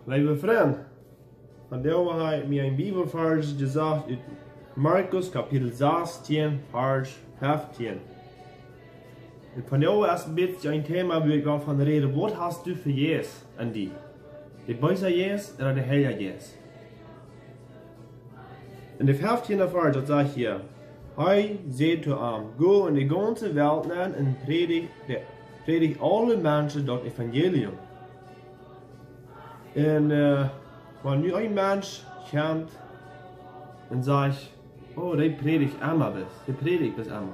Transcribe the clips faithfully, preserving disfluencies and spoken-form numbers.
Leewe Frind, vondoag hab ekj mie een Bibelvarsch jesocht ut Markus Kapitel sastieen, Varsch feftieen. Un vondoag es een bät een Thema, wua ekj well von räden: Waut hast du fa Jeist aun die? De beesa Jeist ooda de Heilja Jeist? En de feftiende Varsch, daut sajcht hia: Hee säd to an: Go en de gaunze Welt nenn un prädjt de, prädjt aule Menschen daut Evangelium. Un, äh, wan nu een Mensch kjemt un sajcht: Oh, dee prädjt emma bloos, dee prädjt bloos emma.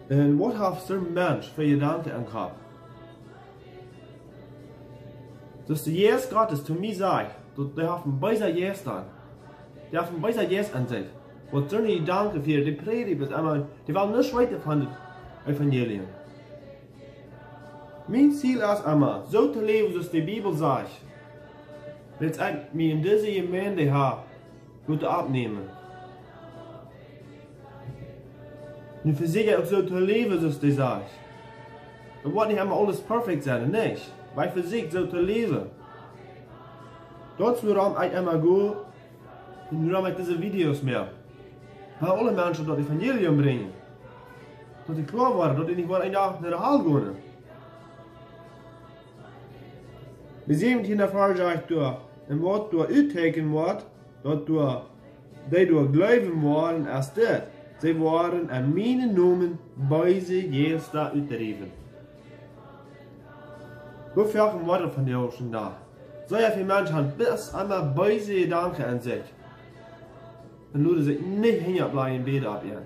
Un waut haft soon Mensch fa Jedanken em Kopp? Daut de Jeist Gottes to mie sajcht, daut dee haft een beesa Jeist aun. Dee haft een beesa Jeist aun sikj. Waut soone Jedanken fa dee prädjt bloos emma, dee well nuscht weeten von daut Evangelium. Mien Ziel es emma, soo to läwen soo aus de Bibel sajcht. Wiels ekj mie en dise Jemeent hab loten oppnämen. Nu vesieekj ekj uk soo to läwen soo aus dee sajcht. Daut woat nich emma aules perfekt sennen, nä. Oba ekj vesieekj soo to läwen. Daut es wuarom ekj emma go un wuarom ekj dise Videos moak. Wiels aule Menschen daut Evangelium brinjen. Daut dee kloa woaren, daut dee nich woaren een Dach no de Hal gonen. De säwentiende Varsch sajcht doa: Un waut doa uttieekjent woat, daut doa, dee doa jleewen woaren, es dit: See woaren en mienen Nomen beese Jeista utdriewen. Woo väl woat daut vondoag dän Dach? Soo väl Menschen haben bloos emma beese Jedanken aun sikj. Un loten sikj nich hinjableien bie daut Bäden.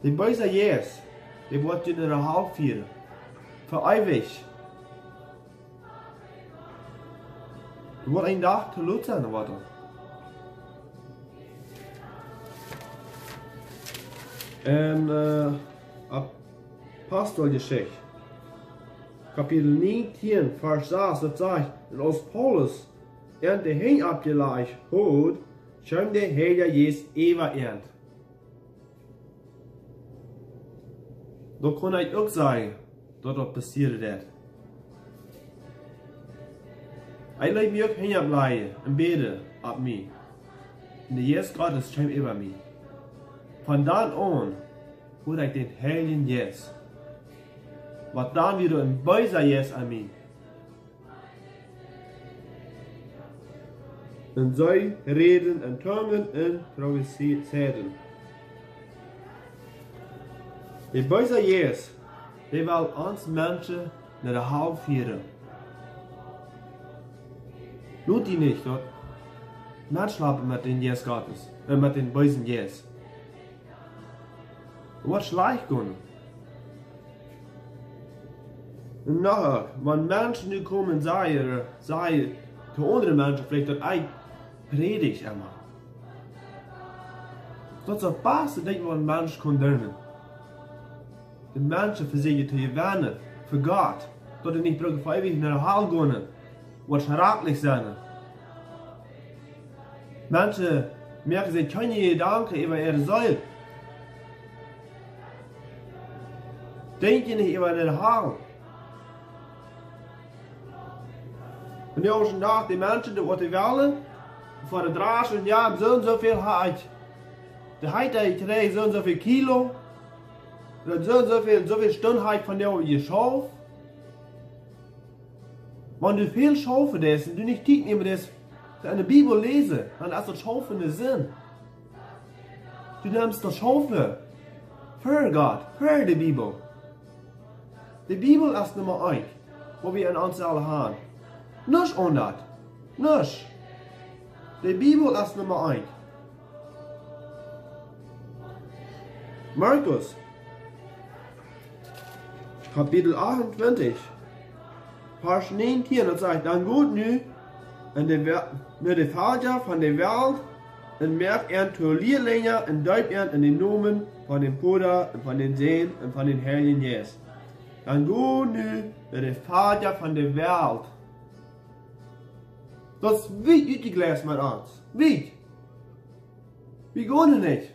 De beesa Jeist, dee woat die no de Hal fieren. Fa eewich. Daut woat een Dach to lot sennen, woat daut. En, äh, Aposteljeschicht, Kapitel näajentieen, Varsch sas, daut sajcht: Un aus Paulus an de Henj oppjelajcht haud, kjeem de Heilja Jeist äwa an. Daut kaun ekj uk sajen, daut daut passieren deed. Ekj leet mie uk hinjableien un bäden opp mie. Un de Jeist Gottes kjeem äwa mie. Von dan aun haud ekj dän Heiljen Jeist. Waut dan wada een beesa Jeist aun mie. Un see räden en Tungen un profezeiden. De beesa Jeist, dee well ons Menschen no de Hal fieren. Lot die nich doa metschlapen met dän Jeist Gottes un met dän beesen Jeist. Waut schlajcht gonen. Un noch, wan Menschen nu komen un sajen, sajen to aundre Menschen veleicht, daut ekj prädj emma. Daut es daut baste Dinkj, waut een Mensch kaun doonen. De Menschen vesieekjen to jewennen fa Gott, daut dee nich bruken fa eewich no de Hal gonen, waut schrakjlich sennen. Menschen moaken sikj kjeene Jedanken äwa äare Seel. Denkjen nich äwa de Hal. Un dän aundren Dach, de Menschen, dee waut dee wellen, fa de Draschen, jo, soo un soo väl hab ekj. De Heite, ekj kjrieech soo un soo väl Kilo. Daut soo un soo väl, soo väl Stunden hab ekj vondoag jeschauft. Wan du väl schaufen deist un du nich Tiet nämen deist, de Bibel läsen, dan es daut Schaufen nich Senn. Du nemst daut Schaufen ver Gott, ver de Bibel. De Bibel es Numma eent, waut wie en ons aula haben. Nuscht aundasch. Nuscht. De Bibel es Numma eent. Markus, Kapitel achtuntwintich, Varsch näajentieen, daut sajcht: Dan got nu en de We-, no de Velkja von de Welt un moakt an to Lierlinja un deept an en dän Nomen von dän Voda un von dän Sän un von dän Heiljen Jeist. Dan got nu no de Velkja von de Welt. Daut es wiet utjegrenst met ons. Wiet. Wie gonen nich.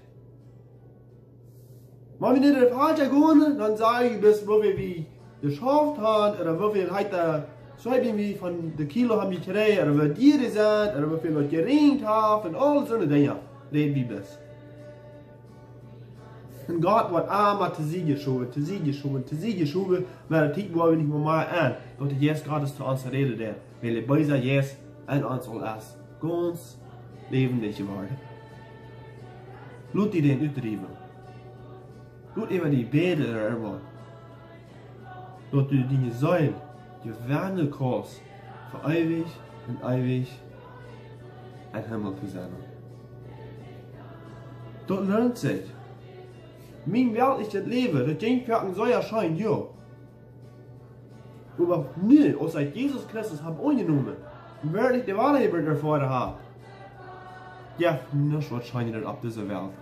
Wan wie no de Velkja gonen, dan saj wie, best woo wie, wie jeschauft haben, ooda woo väl heet de Soybean wie von de Kilo haben jekjräajen, ooda woo dia dee sent, ooda woo väl daut jeräajent haft un aul soone Dinja, räd wie bloos. Un Gott woat emma to Sied jeschowen, to Sied jeschowen, to Sied jeschowen, oba de Tiet woa wie nich mea mea aun, daut de Jeist Gottes to ons räden deit, wiels de beese Jeist en ons aul es gaunz läwendich jeworden. Lot die dän utdriewen. Lot äwa die bäden, ooda irjentwaut. Daut du diene Seel jewennen kaust, fa eewich un eewich em Himmel to sennen. Daut loont sikj. Mien Welt es daut Läwen, daut jinkj fa een sea scheen, jo. Oba nu, aus ekj Jesus Christus hab aunjenomen, un werkjlich de Woarheit erfoaren hab, jeft nuscht waut scheenret opp dise Welt.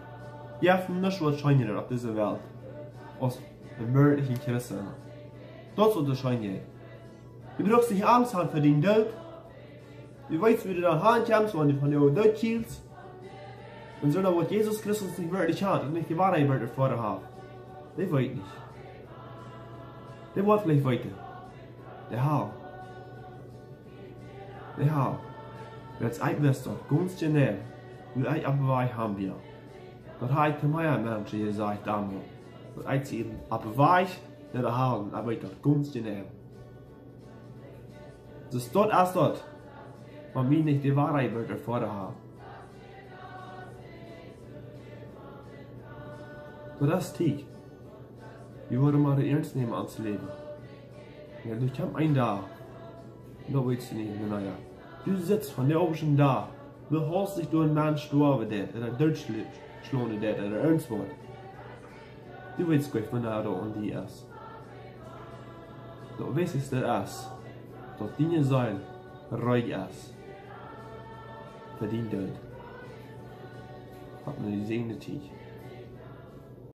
Jeft nuscht waut scheenret opp dise Welt, aus een werkjlicha Christ sennen. Daut es waut scheen jeit. Du brukst nich Angst haben fa dän Doot. Du weetst, woo du doa hankjemst, wan du von de Doot kjielst. Un soone waut Jesus Christus nich werkjlich kjant un nich de Woarheit erfoaren haft, dee weet nich. Dee woat veleicht weeten. De Hal. De Hal. Wiels ekj wist daut gaunz jeneiw, woo ekj oppem Wajch han wia. Daut haud ekj to mea Menschen jesajcht donn. Daut ekj sie oppem Wajch no de Hal, oba ekj daut gaunz jeneiw. Soo daut es daut, wan wie nich de Woarheit erfoaren haben. Daut es Tiet. Wie woaren mol de Ernst nämen aun daut Läwen. Jo, du kjemst een Dach. Daut weetst du nich, naja. Du sitst von de Oabeit doa. Du hast nich doa een Mensch stoawen deit, ooda dootschl-, schlonen deit, ooda irjentwaut. Du weetst nich, wanea daut aun die es. Daut Wichtichste es, daut diene Seel reed es fa dän Doot. Hab ne jesäajende Tiet.